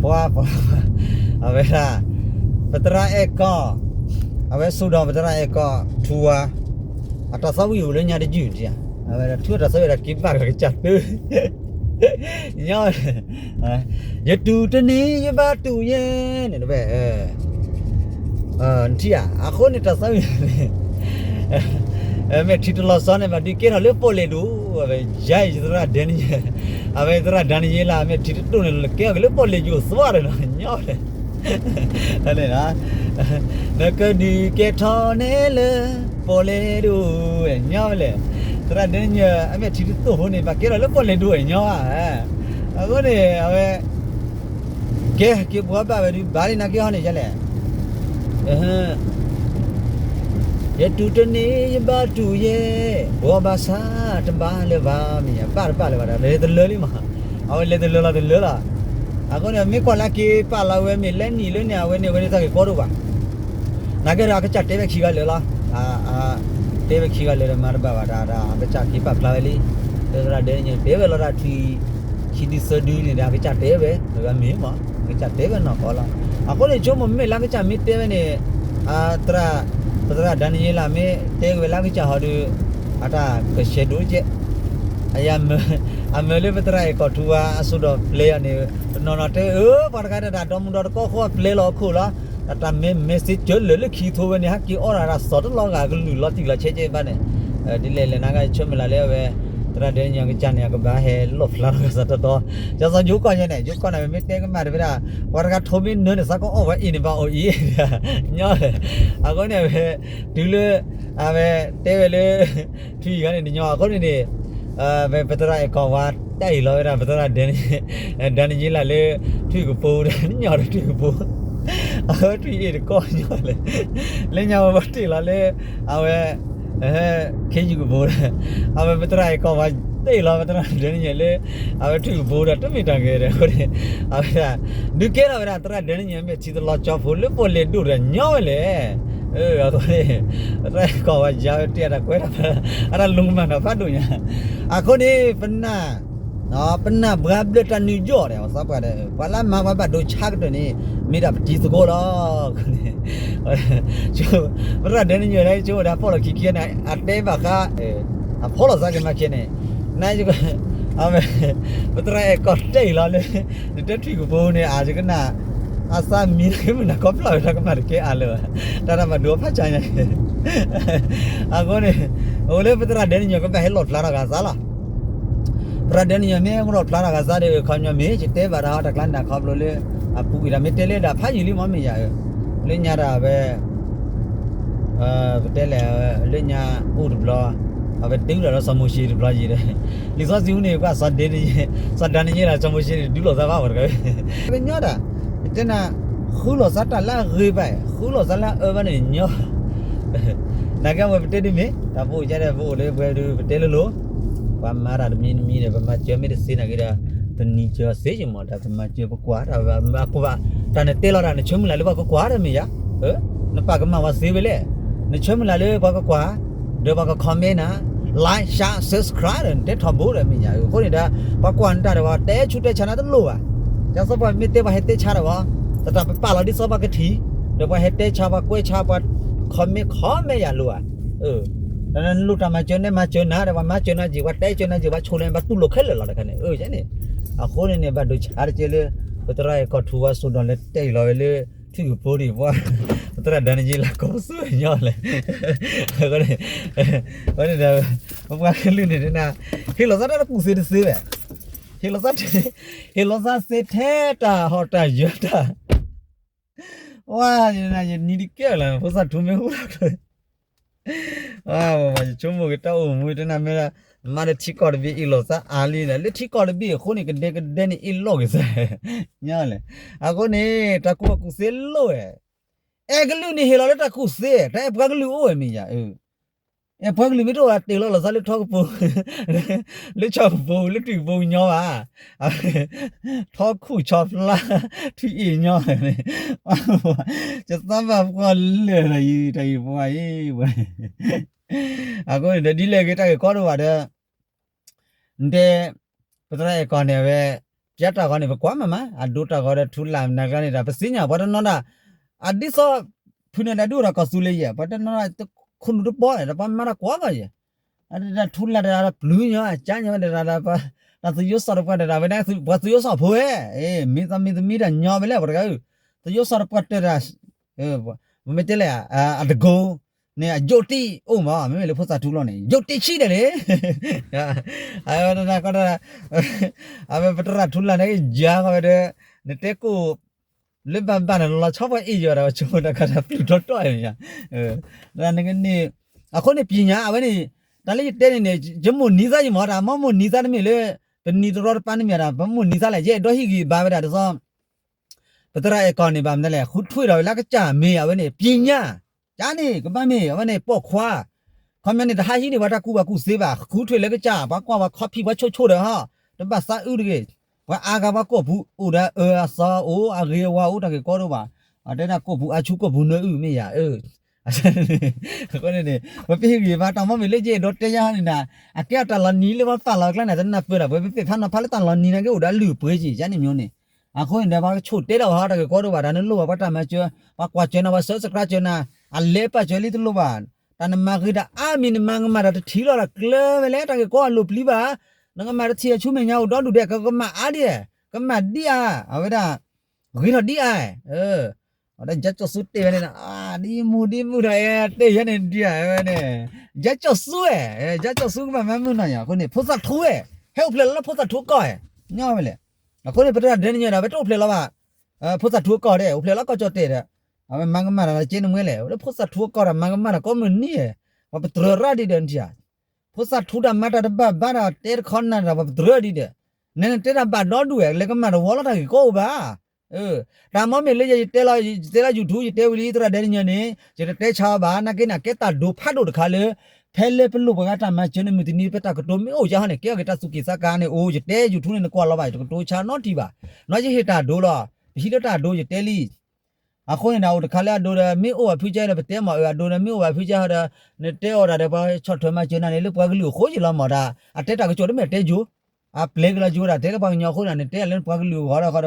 ပှၤ ပှၤ အဝဲဒၣ် ပသရၣ်အဲၣ်ကီၢ် အဝဲစိာ်ဒီးပသရၣ်အဲၣ်ကီၢ်ထူဝါ အတၢ်သီဝံၣ်အိၣ်လၢညါတယုၢ်ဒံးဧါ, အဝဲဒၣ်ထူဝါတၢ်သီဝံၣ်ဒီးက့ၤဘၣ်ကကစၢ်သၢ ညီ ယတူၢ်တန့ၢ် ယဘၣ်တူၢ်ယဲ န့ၣ်တဝဲ နထံၣ်ဧါ, အဃိန့ၣ်တၢ်သီဝံၣ်န့ၣ် မဲာ်ထံတလီၤဆီန့ၣ် ဘၣ်ဒုးကဲထီၣ်လၢပီၣ်လဲၣ်ဒိၣ်, အဝဲယါအံၤယသရၣ်ဒဲနယဲၢ်, အဝဲသရၣ်ဒဲနယဲၢ်လၢအမဲာ်ထံတတိၢ်န့ၣ် ကဲအီၤက့ၤလၢပီၣ်လဲၣ်ယိာ်သွါဒီးနီၤ ညီဝဲလဲၣ်, နကဒုးကဲထီၣ်န့ၣ်လၢ ပီၣ်လဲၣ်ဒိၣ်ဝဲ ညီဝဲလဲၣ်, သရၣ်ဒဲနယဲၢ် အမဲာ်ထံတတိၢ်ဖိန့ၣ် ဘၣ်ကဲထီၣ်လၢပီၣ်လဲၣ်ဒိၣ်ဝဲ ညီဧါ, အဃိန့ၣ် အဝဲ ကဲ က့ၤဘှီဘၣ်ဝဲဒုး ဘၣ်လံနာ်က့ဟီန့ၣ် ယလဲၣ် ယတူၢ်တန့ၢ် ယဘၣ်တူၢ်ယဲ, ဘှီဘၣ်ဆၣ်တဘၣ်လၢၤဘၣ် မ့ၢ်ယါ ဘၣ်တဘၣ်လၢၤဘၣ်ဒီး လဲၤတလၢလံမး, အဝဲလဲၤတလၢလီၤတလၢလီၤ, အဃိန့ၣ် မ့ၢ်ကွၢ်လၢက့ၤပာ်လီၤဝဲမ့ၢ်လဲၤနံၣ်လၢန့ၣ် အဝဲန့ၣ် အဝဲန့ၣ်တၢ်ဂ့ၢ်ကီဒိၣ်ဘၣ်, နာ်က့ဒီး အကစၢ်တဲဝဲခံဂၤလၢာ်လီၤ, တဲဝဲခံဂၤလၢာ်ဒီးမၤတဘၣ်ဘၣ်တၢ်ဒီး အကစၢ်က့ၤပာ်ဖျါဝဲလံ, သရၣ်ဒဲနယဲၢ်တဲဝဲလီၤတၢ်ထံ ခံဒုသၢဒုန့ၣ်ဒီး အကစၢ်တဲဝဲ မ့ၢ်မး အကစၢ်တဲဝဲနီၢ်ကီၢ်လီၤ, အဃိန့ၣ် ဆိကမိၣ်မ့ၢ်လၢအကစၢ်မ့ၢ်တဲဝဲန့ၣ် သရၣ် ပသရၣ်ဒဲနယဲၢ်လၢမ့ၢ်တဲဝဲလၢအကစၢ်ဟီဒီး အတၢ်ကဆှဲဒိၣ်ကဲး, အမၢလၢပသရၣ်အဲၣ်ကီၢ်ထူဝါအစိာ်ဒီးပျဲအီၤန့ၣ် တနီၤနီၤတဲဝဲ အၢ ပှၤတဂၤဒၣ်ဒီမုၢ်ဒီတကီၢ်ဃီအပျဲလီၤအခိၣ်လီၤ, တၢ်မ့ၢ် message လၢာ်လၢခံထိဝဲန့ၣ် ဟဲက့ၤအီၣ်တၢ်ဒီးစီၤတလီၤဂာ်ကလုၢ်လီၤတံၢ်လီၤဆဲးကဲးဘၣ်န့ၣ်, ဒ်လဲၣ်လဲၣ်နၤဂၤဆၢမုၢ်လၢ်လၢအဝဲ သရၣ်ဒဲနယဲၢ်ကစၢ်န့ၣ် အကဘၣ်ဟဲလီၣ်ဖျါထီၣ်ကစၢ်တီတီ, ကစီၤယိၤကီၢ်ယဲန့ၣ် ယိၤကီၢ်န့ၣ် မ့ၢ်တဲကမၣ်တဝဲဒၣ် ပှၤတဂၤထိးမ့ၢ်နၢန့ၣ် စးကအီၣ်ဝဲအံၤန့ၣ် ဘၣ်အီၣ်အံၤ ညီလဲၣ်, အဃိန့ၣ် အဝဲ တုၤလၢ အဝဲတဲဝဲလၢ ထွံၣ်အံၤန့ၣ် တညီအဃိန့ၣ်န့ၣ် ပသရၣ်အဲၣ်ကီၢ်ဝါ တၢ်အံၤလီၤဝဲဒၣ် ပသရၣ်ဒဲ ဒဲနယ့လးလၢ ထွံၣ်ကပိၤဒီး ညီဒီးထွံၣ်ကပိၤ အဝဲထွံၣ်အ့ၣ်တကီၢ်ညီလဲၣ်, လၢညါဝဲပှၤတ့ၢ်လီၤလၢ အဝဲ ခ့ယုၢ်ကပိၤဒီး အဝဲပသရၣ်အဲၣ်ကီၢ်ဝါ တ့ၢ်လီၤပသရၣ်ဒဲနယ့လၢ အဝဲထွံၣ်ကပိၤဒီး တမ့ၢ်တၢ်ဂ့ၤဒီး အဃိန့ၣ် အဝဲဒၣ် ဒုးကဲထီၣ်ဝဲဒၣ် သရၣ်ဒဲနယ့မဲာ်ထံတလီၤကၠီဖိလၢပီၣ်လဲၣ်ဒိၣ်ဒီးညီဝဲလဲၣ်, အဃိန့ၣ် ပသရၣ်အဲၣ်ကီၢ်ဝါယါဝဲတ့ၢ်အတၢ်ကွဲးတၢ် အတၢ်လိၣ်ကမၣ်နီၤဖးဒိၣ်ညါ, အဃိန့ၣ် ပနၢ် ပနၢ်ဘှါဘျၢတၢ်နုာ်ယီၢ်ဒီး ပှၤသးပှၢ်ဒီး ပှၤလၢမၤပှၤဘၣ်ဒိဆါကတၢၢ်န့ၣ် မ့ၢ်ဒၣ်ပတံၤသကိးလီၤ, ပသရၣ်ဒဲနယ့လၢကၠိဝဲဒၣ်ဖီၣ်လီၤခံခံန့ၣ် အတဲဘၣ်ဃး အဖီၣ်လီၤသးက့ၤမၤခဲန့ၣ် န အဝဲ ပသရၣ်အဲၣ်ကီၢ်တ့ၢ်လီၤလၢ နတဲထွံၣ်ကပိၤန့ၣ် အယကနၣ် အသးမံတၢ်ကမုၢ်နၤခီဖျိဝဲတၢ်ကမၣ်တကဲအါလၢၤဘၣ်, တၢ်တၢ်ဘၣ်ဒိဖးဆါညါ အဃိန့ၣ် အိၣ်လၢပသရၣ်ဒဲနယ့ကဘၣ်ဟဲလီၣ်ဖျါထီၣ်ဂၤသးလီၤ, ပသရၣ်ဒဲနယ့မ့ၢ်ဟဲလီၣ်ဖျါထီၣ်ဂၤသးဒီး ခီပညီမ့ၢ် ယတဲဘၣ်တၢ်ဟီတကျါန့ၣ်ခီဖျိလၢ အပူၤကွံာ်တၢ်မ့ၢ်တဲလၢဒၣ်ဖးယံာ်လံမ့ၢ်မ့ၢ်ယၤဧၢ, လၢညါတၢ်ဝဲ ပတဲလဲၣ် လၢညါအိၣ်တဘျီ အဝဲဒုးတၢ်ဒီးစီၤမိၤၡ့တဘျီယံာ်ဒီး လံာ်စီဆှံပူၤန့ၣ် ကွၢ်စီၤဒဲနယ့ စီၤဒဲနယ့လး စီၤမိၤၡ့န့ၣ် ဒုးလိာ်သးဘၣ်ဝဲတဂၤ, ကညီတၢ် ယတဲနၤ ဃုလိာ်သးတၢ်လၢအဂ့ၤဘၣ် ဃုလိာ်သးလၢအအၢဘၣ်န့ၣ်ညီ နာ်က့အဝဲပတဲဒ်မ့ၢ် တၢ်ပအိၣ်ကဲဒီး ပအိၣ်လၢပှဲၤဒုး ပတဲလိၤလိၤ, ပှၤမၤတၢ်တမံၤတမံၤဒီး ပမၤစၢၤမ့ၢ်တသ့နာ်က့ဒီး ပနံၤစၢၤသ့ယမီၤ တၢ်ပမၤစၢၤပကွၢ်တၢ်ဝဲမၤကွၢ်ဘၣ် တၢ်နတဲလီၤတၢ် နဆၢမုၢ်လၢ်လၢပှၤကကွၢ်ဒီးမ့ၢ်ယါ, နပာ်ကမၣ်ဝဲသ့ဝဲလဲၣ်, နဆၢမုၢ်လၢ်လၢပှၤကကွၢ် ဒီးပှၤက comment နၤ like share subscribe ဒီးနတဲထီဘိဒီးမ့ၢ်ယါ, အဃိန့ၣ်ဒီး ပှၤကွၢ်နတၢ်ဒီး ပှၤတဲဆူးတဲဆါနၤတလိၣ်ဘၣ်, ယသးပှၢ်မ့ၢ်တဲပှၤဟဲတဲဆါဒီးဝဲ တၢ်ပပာ်လီၤဒ်သိးပှၤကထံၣ်, ဒီးပှၤဟဲတဲဆါ ပှၤကွဲးဆါ ပှၤ comment comment ယၤလိၤဧါ, နလိၣ်တၢ်မၤစၢၤ နမၤစၢၤနၤဒီး ပှၤမၤစၢၤနၤက့ၤ ပှၤတဲစၢၤနၤက့ၤ ပှၤဆိၣ်လၢနၤ ပှၤတူၢ်လိာ်ခဲလၢာ်လီၤတခါန့ၣ်, န့ၣ်, အဃိန့ၣ်န့ၣ် ဘၣ်ဒိဆါတက့ၢ်လၢ ပသရၣ်အဲၣ်ကီၢ်ထူဝါစိၤဒီးလၢတဲအံၤလီၤဝဲလၢ ထွံၣ်ကဖိဒံးပှၤ ပသရၣ်ဒဲနယ့လးကီၢ်ပသူဝဲညီလဲၣ်, အဃိန့ၣ် ပပှၤကလုာ်န့ၣ် ဟ့ၣ်လီၤသးတၢ်တကူၣ်သ့တသ့ဝဲ, ဟ့ၣ်လီၤသး ဟ့ၣ်လီၤသးသ့ထဲတၢ်ဟီၣ်တၢ်ယၢၤတၢ်, ဝါ ယနံၤတကဲလီၤ ဖိသၣ်ထူမ့ၢ်ဟူထီၣ်ကျၢၤ ယဆိကမိၣ်က့ၤတၢ်အိၣ်မူတနၢ်မ့ၢ်ဒၣ် မၤလၢထံကီၢ်တဘ့ၣ်အ့ၣ်လိာ်သးအါလံဒီး လၢထံကီၢ်တဘ့ၣ်အဃိန့ၣ် ကဒဲကဒဲန့ၣ်အ့ၣ်လိာ်က့ၤသး ညါလဲၣ်. အဃိန့ၣ် တၢ်ကူၣ်ဘၣ်ကူၣ်သ့လိၣ်ဝဲ, အဲၣ်ကလုာ်န့ၣ်ဟ့ၣ်လီၤလၢတၢ်ကူၣ်သ့ တၢ်အဲၣ်ပှၤကလုာ်အိၣ်ဝဲမ့ၢ်ယၤ, အဲၣ်ပှၤကလုာ်မ့ၢ်တအိၣ် တ့ၢ်လီၤလိာ်သးလၢထီကပူၤ လၢဆီကပူၤ လၢထွံၣ်ကပူၤညီဘၣ် ထီခူၣ်ဆီဖျါ ထွံၣ်အ့ၣ်ညီန့ၣ် ယသးဘၣ်ပှၢ်လၢာ်တၢ်အံၤ တၢ်အံၤပှၤအံၤဝဲ, အဃိန့ၣ်ဒီး ဒ်လဲၣ်ဂ့ၤတၢ်ဂ့ၢ်ကီဒိၣ်ဘၣ်ဒီး နတဲ ပသရၣ်အဲၣ်ကီၢ်န့ၣ် အဝဲ ပျဲတၢ်ဂီၤန့ၣ် ပကွၢ်မးမး အဒိတၢ်ဂီၤဒီးထူလၢ်နၤကျါန့ၣ်ဒီး ပသ့ၣ်ညါပှၤတနီၤဒၣ် အဒ်သိး ဖုန့ၣ်ဒၣ်ဒုးအိၣ်ဒီးကီၢ်သူလ့ၤယဲၢ် ပှၤတနီၤဒၣ် ခိၣ်နူာ်တပီၢ်န့ၣ် ဒီးပှၤမၤတၢ်ကွၢ်ကီၢ်ယဲၢ် အတၢ်ထူလၢ်တၢ်ဒီးပျုၤညီ အကါညီဝဲဒၣ် တၢ်သယိစီၣ်တပှၢ်တၢ်ဒၣ်ဝဲဒၣ် ပှၤသယိစီၣ်ဖိဝဲ မ့ၢ်သးမ့ၢ်သမံတၢ်ညီဝဲလဲၣ် ပှၤတဂၤဧၢ သယိစီၣ်တပှၢ်တၢ်တၢ် ပမ့ၢ်တဲလဲၣ် အတကိးန့ၣ် အယိးတံၢ်အိၣ်မး မ့မ့ၢ်လၢဖိသၣ်ထူလီၤန့ၣ် ယိးတံၢ်ဆံးဒဲးလံ အဝဲတၢ်ကီတၢ် အဝဲပတရၣ်ထူလၢ်န့ၣ် ယၤဃီဝဲဒီး နတဲကိၣ် လၢဘၣ်ဘၣ်န့ၣ် လီၤဆီပှၤအ့ၣ်ယီၤဒီး ပဆိကမိၣ်တၢ်ခါတၢ်ပျုၢ်ထီတီၢ်အံၤ နကန့ၣ် အဃိန့ၣ် ပညာအဝဲန့ၣ် တၢ်လၢယတဲန့ၣ်န့ၣ် ယမိၢ်နံၤသးယမၤတၢ် မ်မိၢ်နံၤသးတမ့ၢ်လၢ ပနံၤတရီတပါန့ၣ်မ့ၢ်ဒၣ် ပမိၢ်နံၤသးလဲၣ် ယအဲၣ်ဒိးဟ့ၣ်ဂံၢ်ဘါဝဲဒၣ်ဒ်သိး ပသရၣ်အဲၣ်ကီၢ်န့ၣ် ဘၣ်မနုၤလဲၣ် ဃုထွံၣ်ဒီးဝဲလၢကစၢ်မ့ၢ်အဝဲန့ၣ် ပညာ ကန့ၣ် ကဘၣ်မ့ၢ် အဝဲန့ၣ်ပိာ်ခွါ ခီပညီန့ၣ် တဟးဟံးန့ၢ်ပှၤတၢ်ကူၣ်ဘၣ်ကူၣ်သ့ဘၣ် ဃုထွံၣ်လၢကစၢ် ပှၤကွၢ်ပှၤခီဖံးပှၤဆိကမိၣ်ဒီးဟီ တဘၣ်သးအုးတဂ့ၤ ပှၤအါဂၤပှၤကိာ်ပူၤအိၣ်ဒီးအၢအသီအိၣ် အဂ့ၤအဝါအိၣ် တၢ်ဂ့ၢ်ကီတအိၣ်ဘၣ် အတဲဒၣ်ကိာ်ပူၤအါဆူကိာ်ပူၤနၢအုၣ်မ့ၢ်ယၤ အဃိန့ၣ်န့ၣ် ပပဟ့ၣ်ဂံၢ်ဘါ တၢ်မ့မ့ၢ်လၢယအဲၣ်ဒိးတဲယၤဟီန့ၣ်ဒၣ် အကဲအတၢ်လီၤနံၤလၢပှၤပာ်လီၤအကျါန့ၣ် တနၢ်ပၢၢ်ဒၣ် ပဝဲပသ့ၣ်ဖးနီၤဖးလၢတၢ်လီၤနံၤန့ၣ်က့ၤအိၣ်ဒီးအလုၢ်အပှ့ၤက့ၤ ယန့ၣ်မျိုးန့ၣ် အဃိန့ၣ်ဒီး ပှၤကဆိၣ်တဲဒီးဟီ တၢ်ဂ့ၢ်ကီတအိၣ်ဘၣ် တၢ်နလိၣ်ဘၣ်ပှၤတၢ်မၤစၢၤ ပှၤကွၢ်စၢၤနၤ ပှၤ subscribe စၢၤနၤ အလဲၤပာ်စၢၤလံတလိၣ်ဘၣ် တၢ်နမၤဂ့ၤတၢ်အါမံၤ နမၤကမၣ်တၢ်တထံၣ်လီၤ တၢ်ကျၢၤဝဲလဲၣ် တၢ်ဂ့ၢ်ကီအလိၤပျံၤဘၣ် နကမၣ်တထံၣ်အဆူမဲာ်ညါအိၣ်ဒီဒူၣ်ဒဲး ကကမၣ်အါဒ် ကမၣ်ဒ်အါ အဝဲဒၣ် ဂ့ၤထီၣ်ဒ်အါ အဝဲဒၣ် ယၤကၠီၣ်စူတဲဝဲန့ၣ် ဒ်မုၢ်ဒ်မုၢ်ဒီး တဲယဲန့ၣ်ဒ်အါဝဲန့ၣ် ယၤကၠီၣ်စူဝဲ ယၤကၠီၣ်စူကဘၣ်မၤမုၢ်နီၤယၤ အဃိန့ၣ် ဖိသၣ်ထူဝဲ ဟဲအိၣ်ဖျဲၣ်လီၤလၢဖိသၣ်ထူအကီၢ် ညီဝဲလဲၣ် အဃိန့ၣ် ပတၢ်ဒဲနညါဒီး ပတအိၣ်ဖျဲၣ်လီၤဘၣ် ဖိသၣ်ထူအကီၢ်ဒဲး အိၣ်ဖျဲၣ်လီၤကီၢ်ကၠီၣ်တဲာ်ဒီး အဝဲမၤကမၣ်တၢ်ကဲနမှဲလဲၣ် လၢဖိသၣ်ထူအကီၢ်ဒီး မၤကမၣ်တၢ်ကိးမုၢ်နံၤ ပှၤပတြၢၤရၣ်ဒ်ဒီးနထံၣ်ဧါ ဖိသၣ်ထူတၢ်မၤတၢ်တဘၣ်ဘၣ်ဒီး တဲတခီနၤဒီး ပှၤပတြၢၤဒ်ဒီး နနတဲတၢ်ဘၣ်ဒီဒူၣ်ဝဲ လဲၤကမၣ်တဝီလီၤ တၢ်ဂ့ၢ်ကီအိၣ်ဘၣ် တၢ်မ့မ့ၢ်လၢယတဲလီၤ ယတဲလီၤ YouTube ယတဲဝံၤလံ သရၣ်ဒဲနညါန့ၣ် ယတတဲဆါအီၤဘၣ် နာ်က့န့ၣ် အကဲတၢ်ဒိဖးဒိၣ်တခါလၢ ဖဲလၢပလိၣ်ပှၤဂၤတၢ်မၤစၢၤန့ၣ် မုၢ်တနံၤဖဲတၢ်ကတိၤမ့ၢ်အိၣ်ယါဟီန့ၣ် ကဲအီၤက့ၤတၢ်သူၣ်က့ၣ်သးကါန့ၣ် အိၣ် ယတဲ YouTube န့ၣ် နကွၢ်လီၤဘၣ် ယတကတိၤဆါနီတထံၣ်ဘၣ် နီၢ်ယဟ့ၣ်တၢ်ဒိလီၤ ပဟံးလၢတၢ်ဒိယတဲလံ အဃိန့ၣ်ဒီး အိၣ်တခါလၢအဒိဒီး မ့ၢ်အိၣ်ဘၣ်ဖုကဲဒီး ပတဲမး အဒိဒီး မ့ၢ်အိၣ်ဘၣ်ဖုကဲဟီဒီး နတဲအီၤတၢ်ဒီး ပှၤဆီၣ်ထွဲမၤစၢၤနၤန့ၣ် လၢပှၤကလုာ်အဃိယလီၤမးဒီး အတဲတၢ်ကစီၣ်တမ့ၢ်တဲယိၤ အပျဲကလီၤယိၤဒၣ် တဲလၢပှၤကညီအဃိန့ၣ် နတဲလၢပှၤကလုာ်အဂီၢ်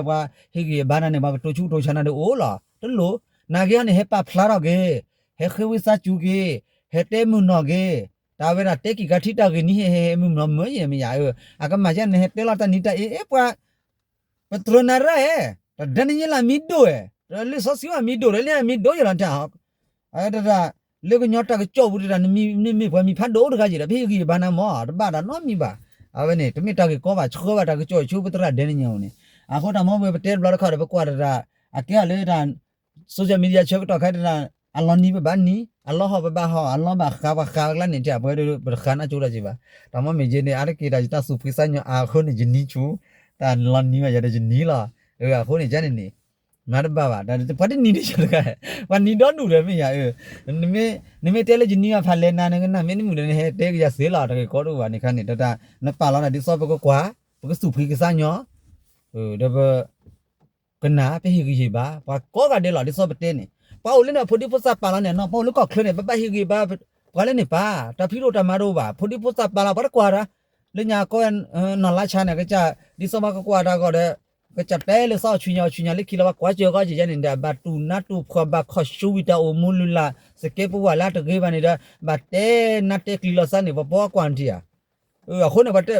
ဒီးဃီဒီး ပှၤဟ့ၣ်ဂံၢ်ဘါနၤန့ၣ် ပှၤကတိၤဆူကတိၤဆါနၤဒီးအိၣ်လီၤ တလိၣ် နာ်က့ဟီန့ၣ် ဟဲပာ်ဖျါထီၣ်က့ၤ ဟဲဃ့ဝံသးစူၤက့ၤ ဟဲတဲမုာ်နီၢ်က့ၤ တၢ်ဝဲဒၣ်တဲက့ၤကးထံတၢ်ဂ့ၢ်နံၤဟဲဟဲမုာ်နီၢ်မုာ်ယဲၢ်မ့ၢ်ယၤဧၢ အကမၣ်ယဲၢ်န့ၣ် ဟဲတဲလီၤတၢ်နံၤတၢ်အ့ အဲ ပှၤ ပတြၢၤနၤရၣ်ဧၢ, တၢ်ဒဲနညါလၢအမံၤဒိၣ်ဧၢ, တၢ်လံာ်စီဆှံအမံၤဒိၣ် တၢ်လံာ်အမံၤဒိၣ်ယဲၢ်လီၤတၢ်, တၢ် လၢကညီတၢ်ကစီၣ်ပူၤတၢ် နမ့ၢ်ပှၤမံၤဖးဒိၣ်တဂၤယဲၢ်ဒီး ပဟ့ၣ်ဂံၢ်ဘါနၤမး တဘၣ်တၢ်နီတမံၤဘၣ်. အဝဲန့ၣ် တမ့ၢ်တၢ်ဂ့ၢ်ကီဘၣ် ဆှၢဘၣ်တၢ်ကစီၣ်ဆိပသရၣ်ဒဲနညါအအိၣ်န့ၣ်, အဃိတၢ်မ့ၢ်ဝဲပတဲတဘျီတခီၣ်ဒီး ပကွၢ်တၢ် အကဲအီၤလၢတၢ် social media ဆၢကတီၢ်ခဲအံၤတၢ် အလီၤနံၤပဘၣ်နံၤ အလီၤဟီၣ်ပဘၣ်ဟီၣ် အလီၤဘၣ်ဃးပှၤဃးဝဲကျါန့ၣ် ပှၤဒၣ်ပတဃးနၢ်ကၠိတၢ်က့ၤဘၣ်. တၢ်မ့ၢ်မ့ၢ်ယဲန့ၣ် အါတက့ၢ်တၢ်ယတၢ်သူၣ်ဖှံသးညီအါအဃိန့ၣ် ယနံၤဆူၣ် တၢ်လီၤနံၤဘၣ်ယၤဒီးယနံၤလီၤ. အဃိန့ၣ် ကန့ၣ်န့ၣ် မၤတဘၣ်ဘၣ် ပှၤတနံၤန့ၣ် ပှၤနံၤဒီဒူၣ်ဒီးမ့ၢ်ယၤ, နမ့ၢ်တဲလၢယနံၤဘၣ်ဖးလဲၣ်နၤ နကနၣ်မ့ၢ်နမုာ်ဒီး နဟဲတဲကယၤသ့လီၤ တၢ်ဂ့ၢ်ကီတအိၣ်ဘၣ်န့ၣ်ခါန့ၣ် တၢ်နပာ်လီၤတၢ်ဒ်သိးပကကွၢ် ပကသူၣ်ဖှံကသးညီ ဒီးပ ကနၣ် ပဟ့ၣ်ဂံၢ်ဟ့ၣ်ဘါ ပှၤကိးဂၤဒဲးလီၤ ဒ်သိးပတဲန့ၣ် ပှၤအိၣ်လၢန့ၣ် ဖိဒံဖိသၣ်ပာ်လီၤန့ၣ်နီၤ ပှၤအိၣ်လၢကီၢ်ချၢန့ၣ် ပဘၣ်ဟ့ၣ်ဂံၢ်ဘါ ပှၤလၢန့ၣ်ပၢ် တၢ်ဖံးတအိၣ်တၢ်မၤတအိၣ်ဘၣ် ဖိဒံဖိသၣ်ပာ်လီၤ ပှၤတကွၢ်တၢ် လၢညါကီ နီၢ်လါဆါန့ၣ် ကစၢ် ဒ်သိးပှၤကကွၢ်တၢ်အဂီၢ်ဒီး ကစၢ်တဲလၢသီအီၤဆူညါအီၤဆူညါလၢခံလီၤ ပှၤကွၢ်စၢၤဂီၢ်ကယဲၢ်န့ၣ်ဒီး ဘၣ်တူၢ်နါတူၢ်ဖှီၣ် ဘၣ်ခီၣ်ဆူဝံၤတၢ်အိၣ်မူလုၢ်လၢ် စကဲပဝၢ်လၢတဂ့ၤဘၣ်န့ၣ်ဒီး ဘၣ်တဲနါတဲကျံၤလီၤသးန့ၣ် ပှၤပိာ်အကွၢ်နထံၣ်ဧါ. အဃိန့ၣ် ပှၤတဲ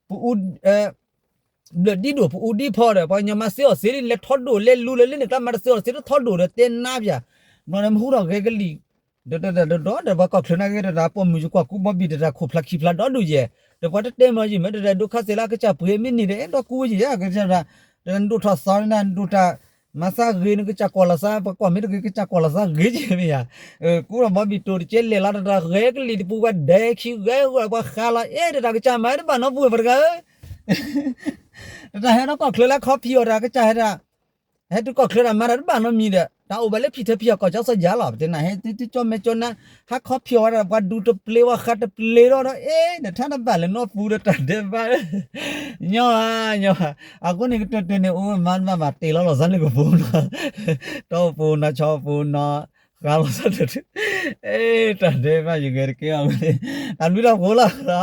ပအူ ဘျၢၣ်ဒ်ဒိၣ် ပအူဒ်ဖီဒီး ပှၤကညီမၤသ့အီၤသ့လံ လဲၤထီဒိၣ်လဲၤလူၤလၢလၢန့ၣ် ကျါမၤတသ့အီၤသ့တထီဒိၣ်ဒီး တဲနါပၠး ဘျီန့ၣ်မဟူထီၣ်ဂဲၤကလံၣ် ဒီးဒီးဒီးဒီးဒီး ပှၤကီၢ်ချၢနာ်က့ဒီး ပိာ်မုၣ်ယကွၢ်ကူဘီဘံၣ်တၢ်တၢ်ခိၣ်ဖျါခံဖျါဒီဒူၣ်ယဲၢ် ဒီးပှၤတတဲမၤယံာ်မ့ၢ်တၢ်ဒိခါသ့လၢကစၢ်ပှ့ၤမ့ၢ်န့ၣ်ဒီး အဲၣ်ဒိးကူဝဲယံာ်ယဲၢ် ကစၢ်တၢ် တၢ်နဒိၣ်ထီၣ်သီန့ၣ် နဒိၣ်တၢ် မၤသးဂ့ၤ နကစၢ်ကွၢ်လီၤသး ပှၤကွၢ်မ့ၢ်တဂ့ၤ ကစၢ်ကွၢ်လီၤသးဂ့ၤက့မ့ၢ်ယါ ကူဒီးဘီဘံၣ်တိၢ်တကဲလဲၤလီၤ တၢ်တၢ်ဂဲၤကလံၣ်တပူၤ ပှၤဒဲခံဂဲၤဂီၢ် ပှၤဃးလီၤ အဲၣ် တၢ်တၢ်ကစၢ်မၤတဘၣ်နီတပူၤ ပှၤတဂၤဧၢ တၢ်တၢ်ဟဲဒီးကီၢ်ချၢလၢခီဖံးအီၤတၢ်ကစၢ်ဟဲတၢ် ဟဲတုၤကီၢ်ချၢတၢ်မၤတၢ်တဘၣ်နီတမံၤဒီး တၢ်အိၣ်ဘၣ်လၢဖံထၢဖံအီၣ်ကီၢ်ကၠီစီၤယၤလီၤ ပတဲနၤ ဟဲတုၤကၠီမဲာ်ကၠီနါ ဟးခီဖံးအီၤဝဲဒၣ် ပှၤဒူတပျ့ၤ ပှၤဃးတပျ့ၤဒီးဒီး အဲၣ် နထါတဘၣ်လၢနီတပူၤဒီး တၢ်ဒဲးဘၣ် ညီဧါ ညီဧါ အဃိန့ၣ် ကတၢၢ်တၢၢ်န့ၣ် အိၣ်မၤတဘၣ်ဘၣ် တ့ၢ်လီၤလီၤသးလၢကပူၤနီၤ တီပူၤနီၤ ဆီပူၤနီၤ ဃးလီၤသးတၢ် အဲၣ် တၢ်ဒဲးဘၣ် ယဂဲၤတကဲအီၤဝဲ တၢ်ဘျုးတၢ်ဖှိၣ်လီၤလီၤ